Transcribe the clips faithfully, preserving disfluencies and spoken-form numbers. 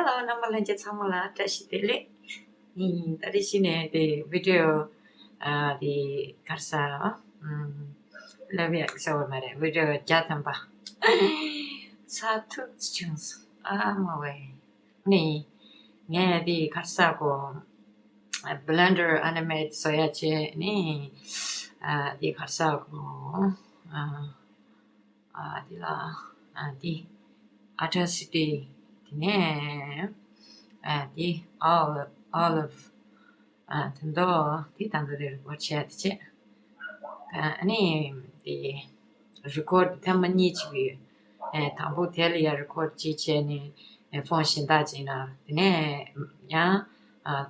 ཧེ་ལོ། རྣམ་པ་ལྷན་རྒྱས་ཚང་མ་ལ་བཀྲ་ཤིས་བདེ་ལེགས། ཨིན། ད་རེས་ཤིག་ནས་དེ་བི་ཌི་ཡོ་ཨ་དེ་ག་རེ་ཟ། ཨམ། ལབ་ཡག་ཟེར་བ་མ་རེད། བི་ཌི་ཡོ་བརྒྱ་ཐམ་པ་ཚར་ཐུབ་བྱུང་སོང་། ཨ་མ་ཝེ། ནི་ངས་དེ་ག་རེ་ཟ་གོ། Blender Animate བཟོ་ཡག་བྱས་ནི་ཨ་དེ་ག་རེ་ཟ་གོ། ཨ། ཨ་དེ་ལ་ཨ་དེ་Audacity དེ་ནས་ཨ་དེ་Olive Olive ཨ་དེ་འདོ་དེ་ད་འདོ་དེ་རི་ཀོཌ་བྱས་དེ་བྱས། ཨ་ནི་དེ་རི་ཀོཌ་ཐེངས་མ་གཉིས་བྱེད་ཀྱི་ཡོད། ཨ་དང་པོ་དེ་ལ་ཡ་རི་ཀོཌ་གཅིག་བྱས་ནས་ཨ་ཕོན་གཞན་དག་བྱས་ན་དེ་ནས་ཡང་ཨ།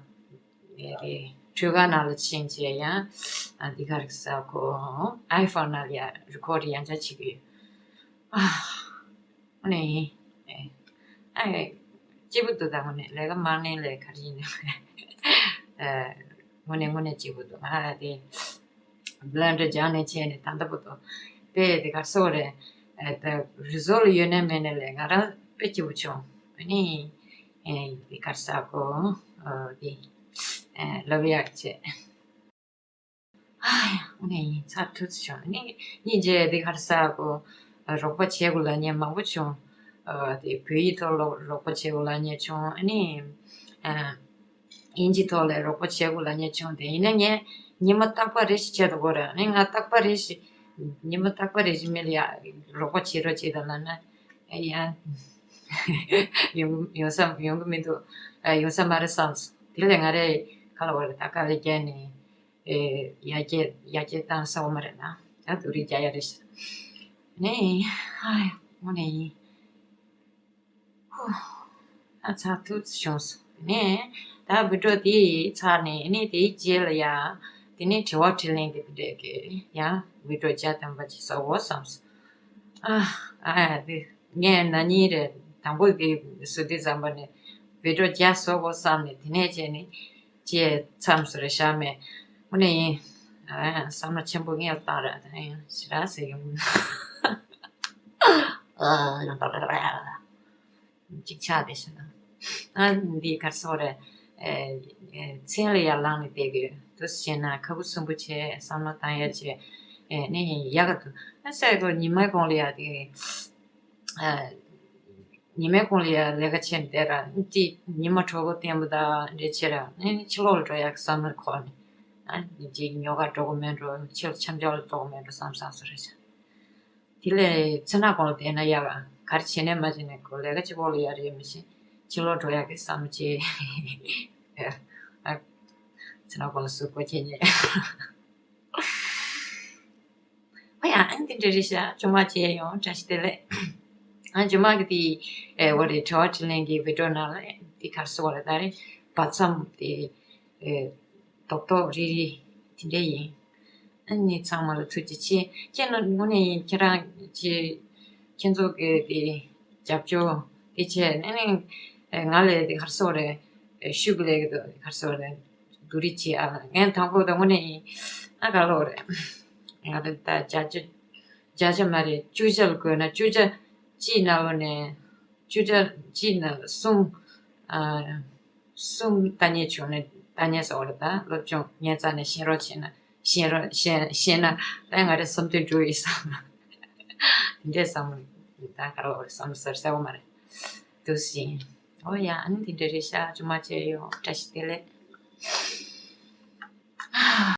དེ་དེ་འཕྲུལ་ཁང་ནང་ལ་ཕྱིན་བྱས་ཡང་ཨ་འདི་ག་རེ་ཟ་གོ། ཨའི་ཕོན་ནང་ལ་ཡ་རི་ཀོཌ་ཡང་བསྐྱར་བྱེད་ཀྱི་ཡོད། ཨ། དངོས་གནས་ཡིན། ཨ། སྐྱིད་པོ་འདུག་ད་དངོས་གནས་ལས་ཀ་མང་ནས་ལས་ག་རེ་ཡིན་ནའི། ཨ། དངོས་གནས་དངོས་གནས་སྐྱིད་པོ་འདུག་ང་དེ་Blender སྦྱངས་ནས་བྱས་ནས་ད་ལྟ་བར་དུ་དཔེ་དེ་ག་རེ་ཟེར་དགོས་རེད། ཨ། ད་རི་ཛོལ་ཡོད་ནའི་མེད་ནའི་ལས་ང་རང་དཔེ་སྐྱིད་པོ་བྱུང་། ཨ་ནི་ཨ་དེ་ག་རེ་ཟ་གོ། ཨ་དེ་ཨ་ལབ་ཡག་བྱས། ཨ་ཡ། དངོས་གནས་ཡིན། ཚར་ཐུབ་བྱུང་། ཨ་ནི་སྙིང་རྗེ། དེ་ག་རེ་ཟ་གོ། རོགས་པ་བྱེད་དགོས་ལབ་མཁན་མང་པོ་བྱུང་། ཨ་དེ་བོད་ཡིག་ཐོག་ལ་རོགས་པ་བྱེད་དགོས་ལབ་མཁན་བྱུང་། ཨ་ནི་ཨ་དབྱིན་ཇི་ཐོག་ལ་རོགས་པ་བྱེད་དགོས་ལབ་མཁན་བྱུང་། དེ་ཡིན་ན་ངས་ཉི་མ་རྟག་པར་རེ་ཞིག་བྱེད་དགོས་རེད། ཨ་ནི་ང་རྟག་པར་རེ་ཞིག་ཉི་མ་རྟག་པར་རེ་ཞིག་མི་ལ་ཡ་རོགས་པ་བྱེད་རོགས་བྱེད་དང་ལབ་ན་ཡ་ཡོང་ཡོང་ས་ཡོང་གི་མི་འདུག་ཨ་ཡོང་ས་མ་རེད་བསམས། དེ་ལས་ང་རེ་ག་ལ་བ་རེད། ད་ག་ལ་རྒྱག་ནས། ཨེ། ཡར་རྒྱས་ཡར་རྒྱས་བཏང་ས་འོ་མ་རེད་ན། ད་སྡུག་རུས་རྒྱག་ཡ་རེད་ཤག་ནས་ཡིན། ཧ་ཡ། དངོས་གནས་ཡིན། ཧུ། ཨ་ཚར་ཐུབ་བྱུང་སོང་ནས། ད་བི་ཌི་ཡོ་དེ་ཚར་ནས་ནི་དེའི་རྗེས་ལ་ཡ། དེ་ནས་དྲི་བ་དྲིས་ལན་དེ་འདྲས་ཀྱི་ཡ་བི་ཌི་ཡོ་བརྒྱ་ཐམ་པ་ཅིག་བཟོ་དགོས་བསམས་སོང་། ཨ། ཨ་ཡ་དེ། ངས་ན་ནིང་རེད། དང་པོ་དེ་བཟོ་དུས་ཙམ་པ་ནས་བི་ཌི་ཡོ་བརྒྱ་བཟོ་དགོས་བསམ་ནས་དེ་ནས་བྱས་ནས་བྱས་མཚམས་སུ་རེད་བཞག་མེད། དངོས་གནས་ཡིན། ཨ་བསམ་བློ་ཆེན་པོ་ངས་བཏང་ར་ད་ཡང་ཞེ་དྲག་ཟེར་གྱི་མིན། ཨ་ཅིག་ཆགས་བསྡད་ཤག་ན། ཨ་འདི་ག་རེ་ཟེར་དགོས་རེད། ཨེ་ཨེ་མཚན་ལ་ཡར་ལངས་ནས་བསྡད་ཀྱི་ཡོད། དུ་བྱས་ན་ཁ་ཁུ་སུམ་པོ་བྱས་བསམ་བློ་བཏང་ཡ་བྱས། ཨེ་ནས་ཡག་ག་འདུག་ཨ་ཟེར་གོ་ཉི་མའི་གོང་ལ་ཡ་དེ། ཨ། ཉི་མའི་གུང་ལ་ཡ་ལས་ཀ་བྱས་ནས་བསྡད་ར། ཅིག་ཉི་མ་དྲོ་པོ་བརྟན་པོ་དང་འདྲ་བྱས་ར། ཨ་ནི་ཕྱི་ལོགས་ལ་འགྲོ་ཡག་གི་བསམ་བློ་འཁོར་ནས། ཨ་ནི་ཅིག་ཉོ་གར་འགྲོ་གི་མེད་འགྲོ། ཕྱི་ལ་འཆམ་འཆམ་ལ་གཏོགས་མེད་འགྲོ་བསམ་བསམ་སོ་རེད་ཤག་དེ་ལས་མཚན་ནག་གུང་ལ་བསྡད་ན་ཡག་ག་ག་རེ་བྱས་ནས་མ་བྱས་ནས་ཁོ་ལས་ཀ་གཅིག་པོ་ལ་ཡ་རེད་མི་ཤེས། ཕྱི་ལོགས་འགྲོ་ཡག་གི་བསམ་བློ་བྱས། ཨ། མཚན་ནག་གུང་ལ་ཟུར་བཀོལ་བྱས་ནས། ཨོ་ཡ། ཨ་ནི་དེ་འདྲ་རེད་ཤག་ཇོ་མོ་བྱས་ཡོང་བཀྲ་ཤིས་བདེ་ལེགས། ཨ་ཇོ་མོ་གི་དེ་ཨེ་འོ་རེད། དྲི་བ་དྲིས་ལན་གྱི་བི་ཌི་ཡོ་ནང་ལ་དེ་ག་རེ་ཟེར་དགོས་རེད། ད་རེད་བར་མཚམས་དེ་ཨེ་རྡོག་རྡོག་རིལ་རིལ་དེ་འདྲ་ཡིན། ཨ་ནི་ཚང་མ་ལ་ཐུགས་རྗེ་ཆེ། ཁྱེད་རྣམས་དངོས་གནས་ཡིན། ཁྱེད་རང་ཅི་ཁྱེད་ཚོ་གི་དེ་རྒྱབ་སྐྱོར་དེ་བྱས་ཨ་ནི་ཨེ་ང་ལ་དེ་ག་རེ་ཟེར་དགོས་རེད། ཨེ་ཤུགས་ལས་ཀྱི་འདུག་ག་རེ་ཟེར་དགོས་རེད། སྡུག་རུས་བྱེད་ཨ། ངས་དང་པོ་དང་དངོས་གནས་ཡིན། ཨ་ག་ལོ་རེད། ང་རེ་ད་བརྒྱ་ཆ་བརྒྱ་ཆ་མ་རེད། བཅུ་ཆ་ལ་བགོས་ན་བཅུ་ཆ་གཅིག་ནང་ལོགས་ནས་བཅུ་ཆ་གཅིག་ནང་གསུམ། ཨ་གསུམ་ལྟ་མཁན་བྱུང་ནས། ལྟ་མཁན་ཟེར་བ་རེད། ད་སློབ་སྦྱོང་ཉན་ཙམ་ནས་ཤེས་རོགས་བྱས་ན། ཤེས་རོགས་ཤེས་ཤེས་ན་ད་ང་རེ་བསམ་དོན་འགྲུབ་ཡོད་བསམ། དེ་འདྲས་བསམ། ད་ག་ལོ་རེད། བསམ་ཟེར་གསལ་པོ་མ་རེད། འདུག་སེ་ཡིན། ཨོ་ཡ། ཨ་ནི་དེ་འདྲ་རེད་ཤག་ཇོ་མོ་བྱས་ཡོང་བཀྲ་ཤིས་བདེ་ལེགས།